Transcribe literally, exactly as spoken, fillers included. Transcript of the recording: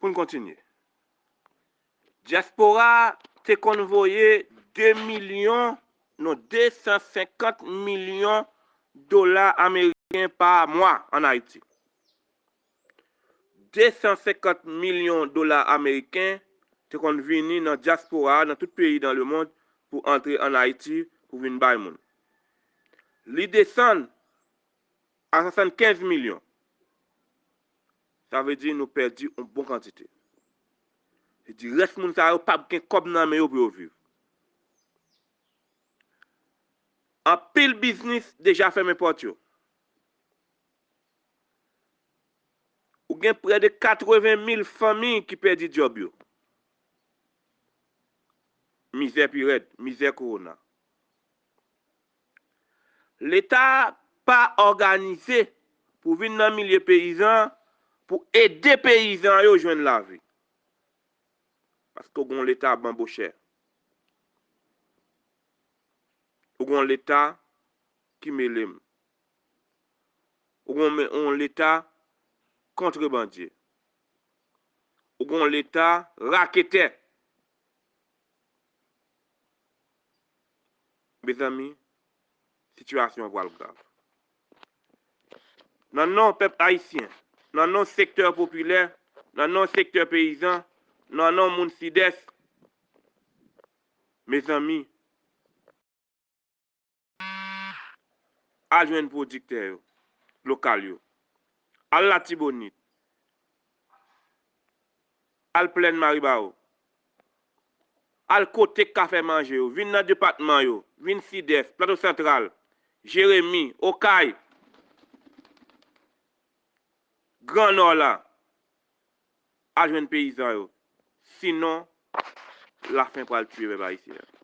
Pou n kontinye. Dyaspora te konn voye de milyon, non, de san senkant milyon dola ameriken pa mwa ann Ayiti. De san senkant milyon dola ameriken te konn vini nan dyaspora a, nan tout peyi dans le monde, pou antre ann Ayiti, pou vin bay moun. Li desann a swasannkenz milyon. Sa vle di nou pèdi yon bon kantite. Vle di rès moun sa yo p ap gen kòb nan men yo pou yo viv. Anpil biznis deja fèmen pòt yo. Ou gen prè de katreven mil fanmi ki pèdi djòb yo. Mizè pi rèd, mizè kowona. Leta pa òganize pou vin nan milye peyizan pou ede peyizan yo jwenn lavi. Paske w gen yon Leta banbochè. Ou gen yon Leta ki mele m. Ou gen yon, yon Leta kontrebandye. Ou gen yon Leta raketè. Mezanmi, sitiyasyon an pral grav. Nan non pèp ayisyen, nan non sektè popilè, nan non sektè peyizan, nan non moun Sidès, mezanmi, al jwenn pwodiktè yo, lokal yo. Al Latibonit. Al Plèn Maribawo. Al kote k ka fè manje yo. Vin nan depatman yo. Vin Sidès, Plato Santral, Jeremi, Okay, Gran Nò la. Al jwenn peyizan yo. Sinon, lafen pral tiye pèp ayisyen an.